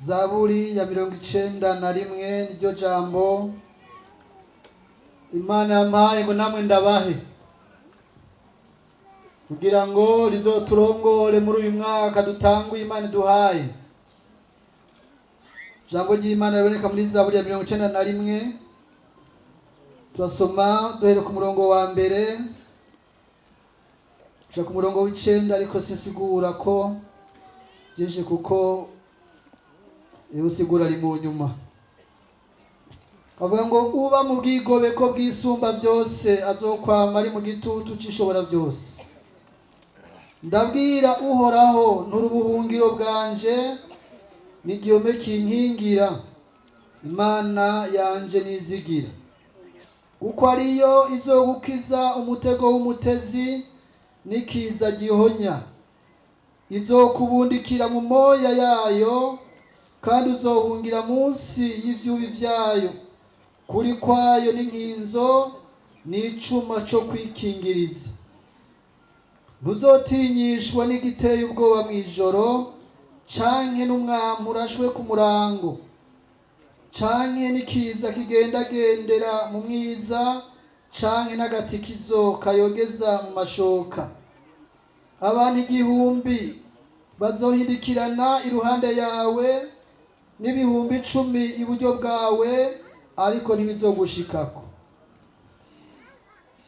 Zaburi ya 91 niryo jambo Imana yampaye ngo namwe ndabahe, kugira ngo rizoturongore muri uyu mwaka dutanguye Imana iduhaye. Ijambo ry'Imana riboneka muri Zaburi ya 91. Turasoma duhere ku murongo wa mbere tuja ku murongo w'icenda, ariko sinsigura ko byinshi kuko usigura ari mu nyuma. Avuga ngo: "Uba mu bwigobeko bw'Isumba Byose azokwama ari mu gitutu c'Ishobora Byose. Ndabwira Uhoraho nturi ubuhungiro bwanje n'igihome kinkingira, Imana yanje nizigira, kuko ariyo izogukiza umutego w'umutezi n'ikiza gihonya. Izokubundikira mu moya yayo, kandi uzohungira munsi y'ivyubi vyayo. Kuri kwayo n'inkinzo n'icuma co kwikingiriza. Ntuzotinyishwa n'igiteye ubwoba mw'ijoro, canke n'umwampi urashwe ku murango, canke n'ikiza kigendagendera mu mwiza, canke n'agatikizo kayogeza mu mashoka. Abantu 1000 bazohindikirana iruhande yawe, n'ibihumbi 10 iburyo bwawe, ariko ntibizogushikako.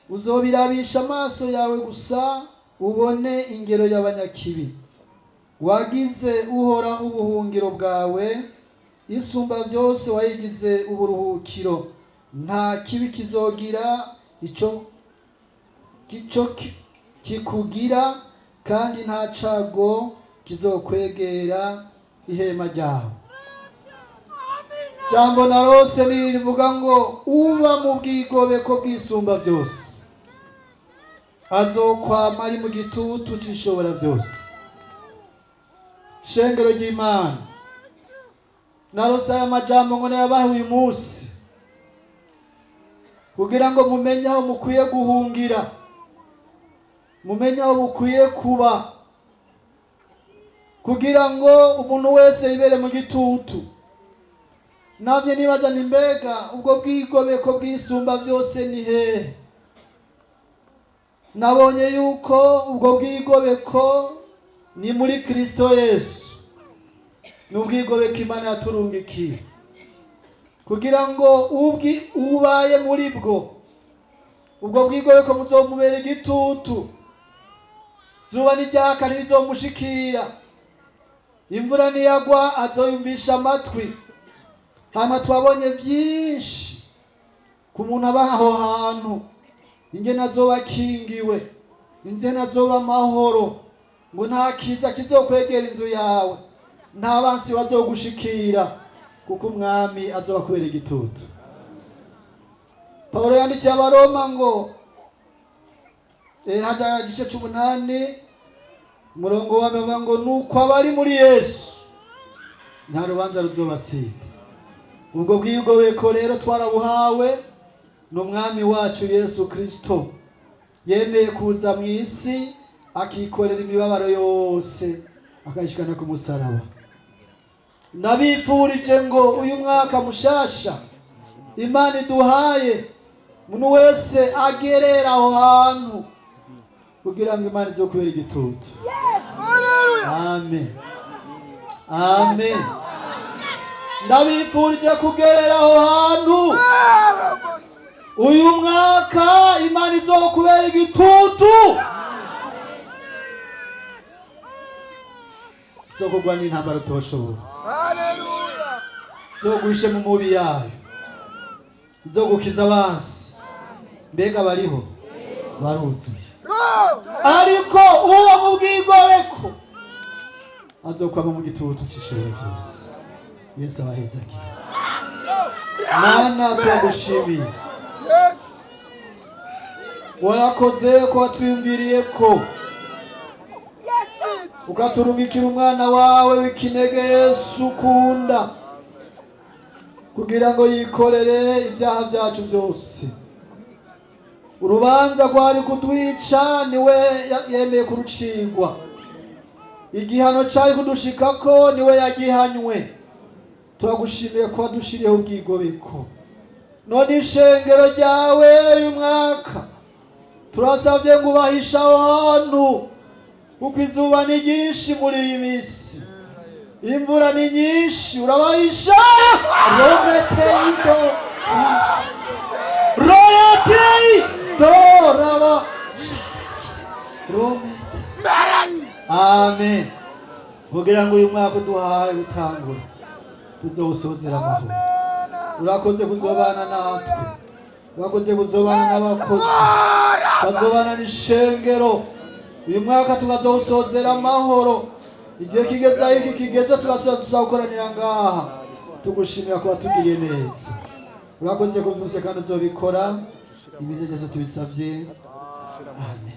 Uzobirabisha amaso yawe gusa, ubone ingero y'abanyakibi. Wagize Uhoraho ubuhungiro bwawe, Isumba Byose wayigize uburuhukiro. Nta kibi kizogira ico kico kikugira, kandi nta cago kizokwegera ihema ryawe." Jambo narose ni rivuga ngo: "Uba mu bwigobeko bw'Isumba Byose azokwama ari mu gitutu c'Ishobora Byose." Shengero ry'Imana, narose aya majambo ngo nayabahe uyu munsi kugira ngo mumenye aho mukwiye guhungira, mumenye aho mukwiye kuba, kugira ngo umuntu wese yibere mu gitutu. Namye nibaza ni: mbega ubwo bwigobeko bw'Isumba Byose ni hehe? Nabonye yuko ubwo bwigobeko ni muri Kristo Yesu. Ni ubwigobeko Imana yaturungikiye kugira ngo ubwi ubaye muri bwo, ubwo bwigobeko buzomubera igitutu. Zuba n'iryaka ntirizomushikira, imvura niyagwa azoyumvisha amatwi. Hama twabonye byinshi ku muntu aba aho hantu, ingene azoba akingiwe, ingene azoba amahoro, ngo nta kiza kizokwegera inzu yawe, nta bansi bazogushikira, kuko Umwami azoba kubera igitutu. Pawulo yandikiye Abaroma ngo hada igice c'umunani, umurongo wa mbere, ngo: "Nuko abari muri Yesu nta rubanza ruzobatsinda." Ubwo bwigobeko rero twarabuhawe n'Umwami wacu Yesu Kristo, yemeye kuza mu isi, akikorera imibabaro yose, akayishikana ku musaraba. Ndabifurije ngo uyu mwaka mushasha Imana iduhaye, umuntu wese agerera aho hantu kugira ngo Imana izokubera igitutu. Amen, amen. Ndabifurije kugerera aho hantu uyu mwaka, Imana izokubera igitutu zo kurwanya intambara utoshobora, zo guhishe mu mubi yayo, zo gukiza abansi. Mbega bariho baruzuye, ariko uwo mu bwigobeko azokwama mu gitutu c'Ishobora Byose. Yesu abahezagira. Mana, turagushimiye, warakoze ko watwiyumviriye ko ukaturungikira umwana wawe w'ikinege Yesu ukunda, kugira ngo yikorere ibyaha byacu byose. Urubanza rwari kutwica niwe yemeye kurucigwa, igihano cyari kudushikako niwe yagihanywe. Turagushimiye ko wadushiriyeho ubwigobeko. None ishengero ryawe uyu mwaka turasabye ngo ubahishe aho hantu, kuko izuba ni ryinshi muri iyi minsi, imvura ni nyinshi, urabahisha. Rometeido royatei doraba romete. Amen. Kugira ngo uyu mwaka uduhaye utangura tuzowusozera amahoro. Urakoze kuzobana natwe, urakoze kuzobana n'abakozi bazobana n'ishengero. Uyu mwaka tukazowusozera amahoro. Igihe kigeze aho iki kigeze, turasubira tuzagukoranira ngaha tugushimira kuba tugiriye neza. Urakoze kubyuse kandi uzobikora. Imize byose tubisabye, amen.